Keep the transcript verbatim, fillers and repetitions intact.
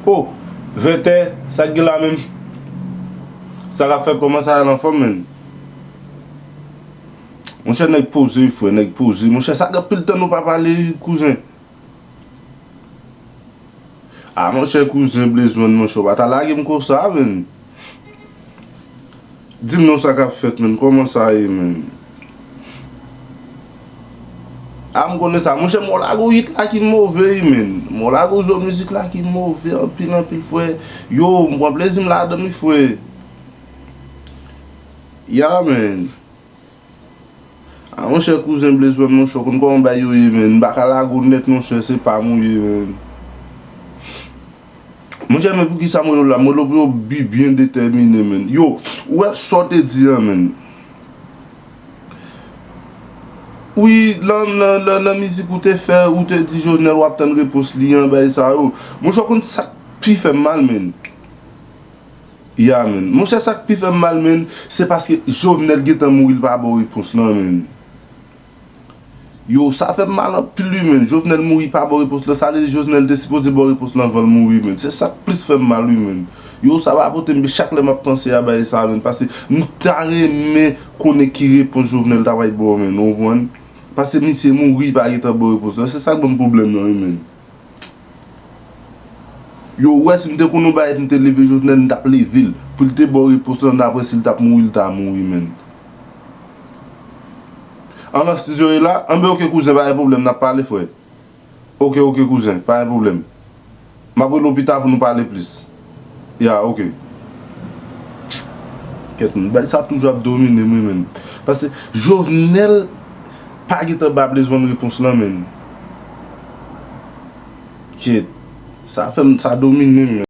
Oh, ventè, sa k gen la menm? Sa k ap fèt, kòman sa al anfòm, menn? Monchè, nèg poze, wi, frè, nèg poze. Monchè, sa gen anpil tan nou pa pale, wi, kouzen. Ah, monchè, kouzen Blaze One, monchè, w pa ta lage m konsa, menn. Di m non, sa k ap fèt, menn, kòman sa ye, menn? Ah, m konnen sa. Monchè, mwen lage w hit la ki move, wi, menn. Mwen lage w zo mizik la ki move anpil, anpil, frè. Yo, m pran plezi m ladan l, wi, frè. Ya, menn. Ah, monchè, kouzen Blaze One, monchè, w konn kòman bagay yo ye, menn. M pa ka lage w nèt, monchè, se pa m ou ye, menn. Monchè, men poukisa m rele w la? M rele w pou yon bi byen detèmine, menn. Yo, ou wè sa w te di an, menn. Wi, nan, nan, nan, nan mizik ou te fè, ou te di Jovenel w ap tann repons li an, bagay sa yo. Monchè, w konn sa k pi fè m mal, menn? Ya, menn. Monchè, sa k pi fè m mal, menn, se paske Jovenel gentan mouri, l pa ba w repons lan, menn. Yo, sa fè m mal anpil, wi, menn. Jovenel mouri, pa ba w repons lan. Sa vle di Jovenel te sipoze ba w repons lan anvan l mouri, menn. Se sa k plis fè m mal, wi, menn. Yo, sa pa pote m byen chak lè m ap panse a bagay sa, menn. Paske m ta renmen konnen ki repons Jovenel ta pral ba w, menn. Ou konprann? Paske misye mouri, li pa gentan ba w repons lan. Se sa k ban m pwoblèm nan, wi, menn. Yo, ou wè, si m te konn yon bagay, m te leve Jovenel, m t ap leve l. Pou l te ba w repons lan, daprè si l t ap mouri, l ta mouri, menn. An nan estidyo ye la? Anben, oke, kouzen, pa gen pwoblèm, n ap pale, frè. Oke, oke, kouzen, pa gen pwoblèm. M ap rele w pita pou nou pale plis. Ya, oke. Kèt, menn, bagay sa toujou ap domine m, wi, menn. Paske Jovenel pa gentan ba Blaze One repons lan, menn. Kèt. Sa fè m, sa domine m, menn.